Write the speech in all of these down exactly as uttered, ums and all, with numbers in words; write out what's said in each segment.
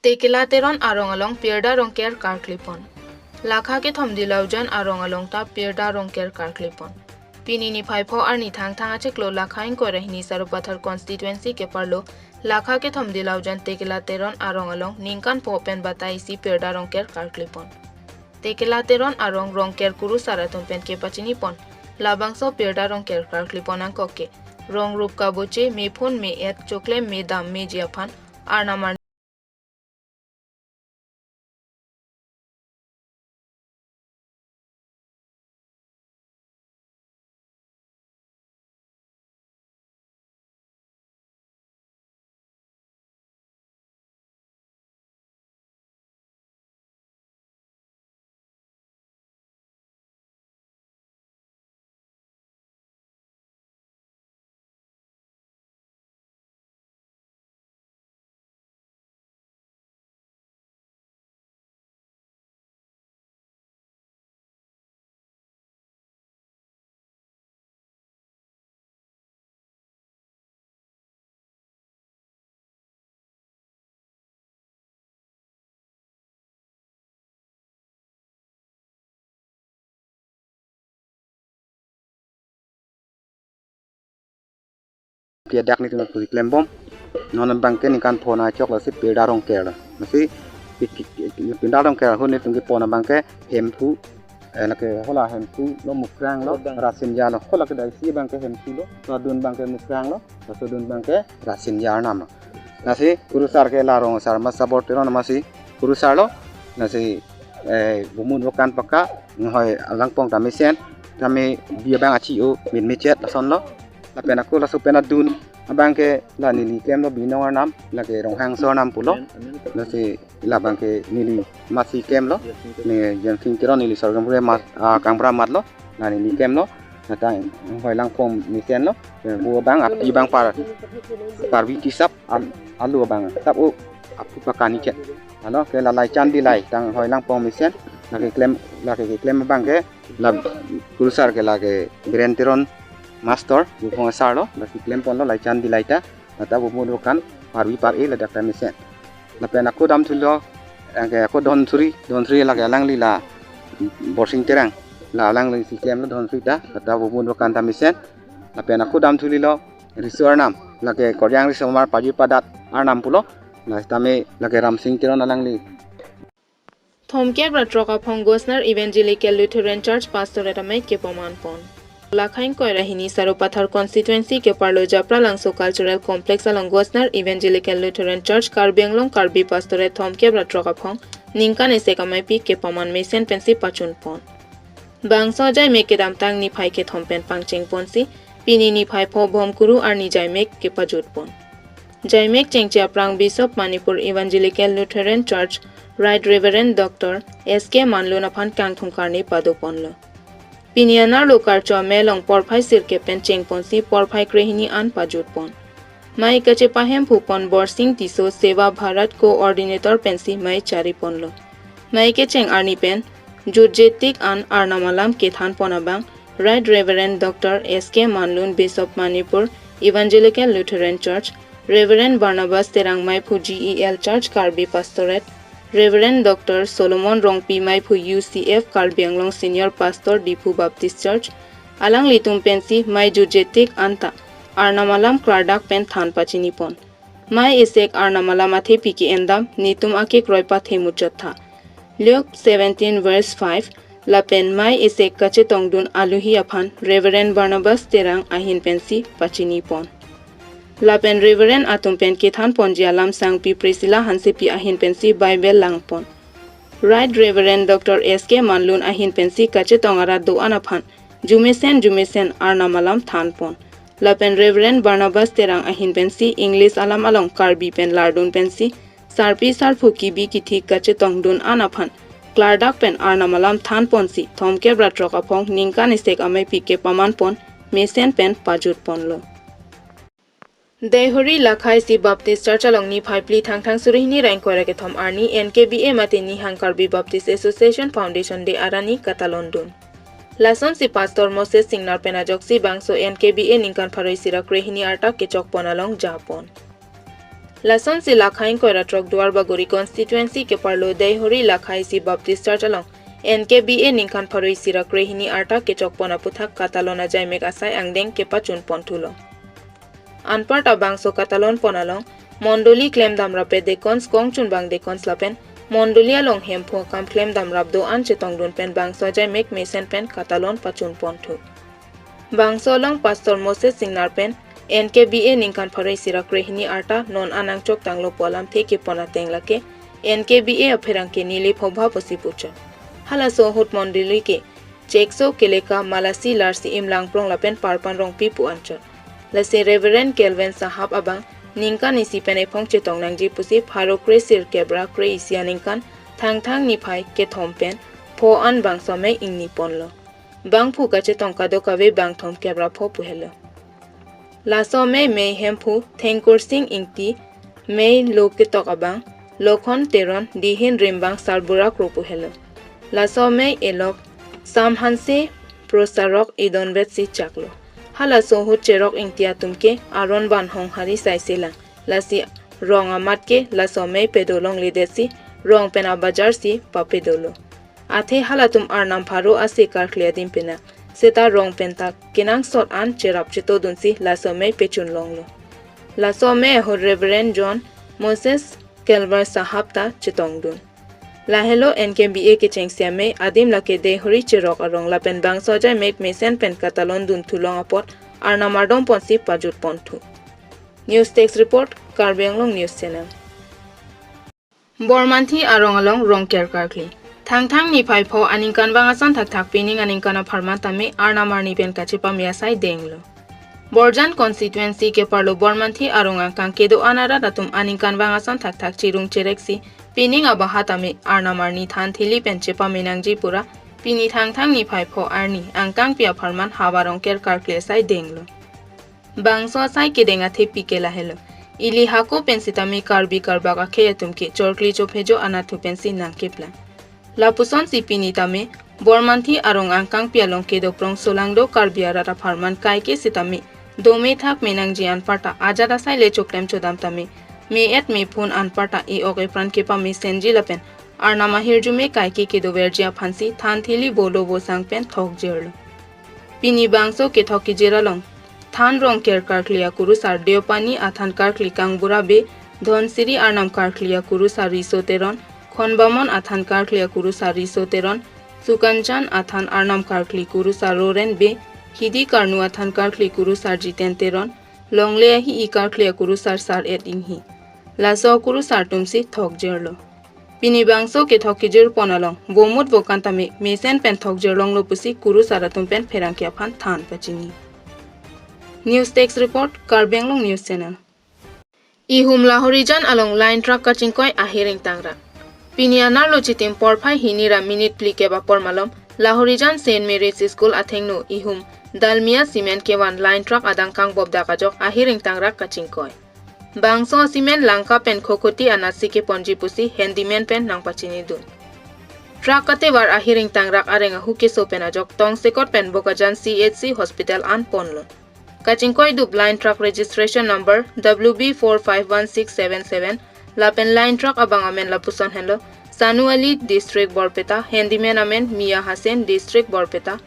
Tekela Teron arong along pirda rongker karklipon. Lakha kethom Dilaujan arong along ta pirda rongker karklipon. Pini niphai pho arni Thangthang achiklo Lakha ingkoi ra hini Sarupathar constituency keparlo Lakha kethom Dilaujan Tekela Teron arong along ningkan pho pen batai isi pirda rongker karklipon. Tekela Teron arong rongker kurusar atum pen kepachinipon. Labangso pirda rongker karklipon angkok ke rong rup kaboche, mephun me-et, choklem medam meji aphan Arnam ar Pia dak netum pusi klembom. Non abangke ningkan pho na chok lasi pirda rongker. Masi pi-, pi-, pi-, pirda rongker ahut netum kepon abangke hemphu, eh, lake hola hemphu lo, mukrang lo, rasinja lo. Hola kedai isi abangke hemphu lo, ladun abangke mukrang lo, lasodun abangke rasinja arnam lo. Lasi kurusar ke la rong asar Mas Sabor Teron masi kurusar lo. Lasi, eh, bumut bukan paka ngehoi alangpong ta mesen, tame bi abang achi o min mechet lason lo. Lapen ako laso pen adun abangke la neli klemlo, Binong arnam, lake Ronghangso arnam pulo. Lasi labangke neli masi klemlo. Ne Jensing Teron neli sorgam hure mat, ah, kangbra matlo. La neli klemlo. Nata ngehoi langpong mesenlo. Bu abang api abang par, parvi kisap al-, alu abang. Tap o apu pakani chet. Alo ke la Laichan Dillai ta ngehoi langpong mesen. Lake klem, lake keklem abangke la kurusar ke lake Biren Teron Master, buphong asar lo, lasi klemponlo Laichan Dillai ta, nata bumut bukan, parvi par-e ladak ta mesen. Lapen ako damthulo, eh, ako Dhonsuri, Dhonsuri lake alangli la Borsing Terang, la alanglisi klemlo Dhonsuri ta, nata bumut bukan ta mesen. Lapen ako damthulilo Riso arnam, lake Koryang Risomar Pajir Padat arnam pulo, la tame lake Ramsing Teron alangli. Thomkep ra throk aphong Gosnar Evangelical Lutheran Church Pastorate amei kepaman pon. Lakha ingkoi ra hini Sarupathar constituency keparlo Japralangso Cultural Complex along Gosnar Evangelical Lutheran Church Karbi Anglong Karbi Pastorate Thomkep ra throk aphong ningkan isi ameipi kepaman mesen pensi pachun pon. Bangso ajaimek kedamtang niphai kethom pen pangcheng ponsi, pini niphai pho Bhomkuru arni ajaimek kepajut pon. Ajaimek chengche aphrang Bishop Manipur Evangelical Lutheran Church, Right Reverend Doctor S K Manlun aphan kangthum karne pado ponlo. Pini anerlo karcho amei along porphai sirkep pen cheng ponsi porphai krehini an pajut pon. Mei kachepahemphu pon Borsing Tisso, Seva Bharat Coordinator pensi mei chari ponlo. Mei kecheng arni pen jutje tik an arnam alam kethan pon abang Right Reverend Doctor S K Manlun, Bishop Manipur Evangelical Lutheran Church, Reverend Barnabas Terang, meiphu G E L Church Karbi Pastorate, Reverend Doctor Solomon Rongpi, meiphu U C F Karbi Anglong Senior Pastor Diphu Baptist Church, alanglitum pensi mei jutje tik anta arnam alam klardak pen than pachini pon. Mei esek arnam alam athepi ke-endam netum akekroi pathe muchot tha. Luke seventeen verse five, lapen mei esek kachetongdun aluhi aphan Reverend Barnabas Terang ahin pensi pachini pon. Lapen Reverend atum pen kethan ponji alam sangpi Priscilla Hansepi ahin pensi Bible lang pon. Right Reverend Doctor S K Manlun ahin pensi kachetong arat do-an aphan jumesen jumesen arnam alam than pon. Lapen Reverend Barnabas Terang ahin pensi English alam along Karbi pen lardun pensi sarpi sarphu kibi kithi kachetongdun an aphan klardak pen arnam alam than ponsi Thomkep ra throk aphong ningkan esek ameipi kepaman pon mesen pen pajut ponlo. Deihori Lakha isi Baptist Church along niphai phli Thangthang suri hini ra ingkoi ra kethom arni N K B A mate Nihang Karbi Baptist Association Foundation Day arani katalondun. Lasonsi Pastor Moses Singnar pen ajoksi bangso N K B A ningkan pharo isi ra krehini arta kechok pon along japon. Lasonsi Lakha ingkoi ra throk Duarbagori constituency keparlo Deihori Lakha isi Baptist Church along N K B A ningkan pharo isi ra krehini arta kechokpon aputhak katalon ajaimek asai angdeng kepachunpon thulo. Anparta bangso katalonpon along mondoli klemdam rapet deacons, kongchunbang deacons lapen mondoli along Hemphu akam klemdam rap do-an chetongdun pen bangso ajaimek mesen pen katalon pachunpon thu. Bangso along Pastor Moses Singnar pen N K B A ningkan pharo isi ra krehini arta non an nangchok tanglo pu alamthe kepon ateng lake N K B A apherangke neli phobha pusi puchot. Halaso ahut mondoli ke Chekso Keleka, Malasi Larsi Imlangprong lapen Parpan Rongpi pu anchot. Lasi Reverend Kelvin Sahab abang ningkan isi pen ephong chetong nangji pusi pharo kre sirkep ra kre isi aningkan Thangthang niphai kethom pen pho an bangso amei ingniponlo. Bangphu kachetong kadokave bangthom kep ra pho pu helo. Laso amei mei Hemphu Thengkursing Ingti, mei lo ketok abang Lokhon Teron, dihin rimbang Sarbura Kro pu helo. Laso amei elok Samhanse Prosarok idonvet si chaklo. Halaso ahut Cherok Ingti atum ke aron banhong hari saiselang. Lasi rong amat ke laso amei pedo longledetsi rong pen abajar si papedolo. Athe halatum arnam pharo ase karkli adim pena, seta rong pen ta kenangsot an cherap chetodunsi laso amei pechun longlo. Laso amei ahut Reverend John Moses Kelvar Sahab ta chetongdun. Lahelo N K B A kechengsi amei adim lake Deihori Cherok arong lapen bangso ajaimek mesen pen katalondun thulong apot arnam ardomponsi pajutpon thu. News Desk Report, Karbi Anglong News Channel. Bormanthi arong along rongker karkli. Thangthang niphai pho aningkanvang ason thakthak pining aningkan apharman tame arnam arni pen kachepame asai denglo. Borjan constituency keparlo Bormanthi arong angkang kedo-an arat atum aningkanvang ason thakthak chirung chereksi pining abaha tame arnam arni than thili pen chepame nangji pura pini Thangthang niphai pho arni angkangpi apharman havar rongker karkli asai denglo. Bangso asai kedeng athepi ke lahelo. Ili hako pen sitame Karbi Karbak akhei atum ke chorkli chophejo anatthu pensi nangkeplang. Lapusonsi pini tame Bormanthi arong angkangpi along kedo prongsolangdo Karbi arat apharman kaike sitame dome thakme nangji anparta ajat asai le choklem chodam tame me-et mephun anparta e-ok epran kepamesenji lapen arnam ahirjume kaike kedoverji aphansi than thili bolo bosang pen thokjirlo. Pini bangso kethok kejir along than rongker karkli akurusar Deopani athan karkli Kangbura Bey, Dhonsiri arnam karkli akurusar Riso Teron, Khonbamon athan karkli akurusar Riso Teron, Sukanchan athan arnam karkli kurusar Roren Bey, Hidi Karnu athan karkli kurusar Jiten Teron, Longle ahi-i karkli akurusar Sar-et Inghi. Laso akurusar atumsi thokjirlo. Pini bangso kethok kejirpon along vomut vokan tame mesen pen thokjirlonglo pusi kurusar atum pen pherangke aphan than pachini. News Desk Report, Karbi Anglong News Channel. Ihum Lahorijan along line truck kachingkoi ahir ingtangrak. Pini anerlo chitim porphai hini ra minute phlikep apor malom Lahorijan Saint Mary's School athengno ihum Dalmia Cement kevan line truck adang kangbobdak ajok ahir ingtangrak kachingkoi. Bangso cement Lanka pen Khokoti anatsi keponji pusi handyman pen nangpachinidun. Truck katevar ahir ingtangrak areng ahu keso pen ajok tongsekot pen Bokajan C H C hospital an ponlo. Kachingkoidup line truck registration number W B four five one six seven seven lapen line truck abang amen lapuson henlo Sanu Ali, District Borpeta, handyman amen Mia Hussain, District Borpeta.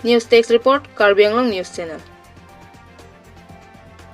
News Desk Report, Karbi Anglong News Channel.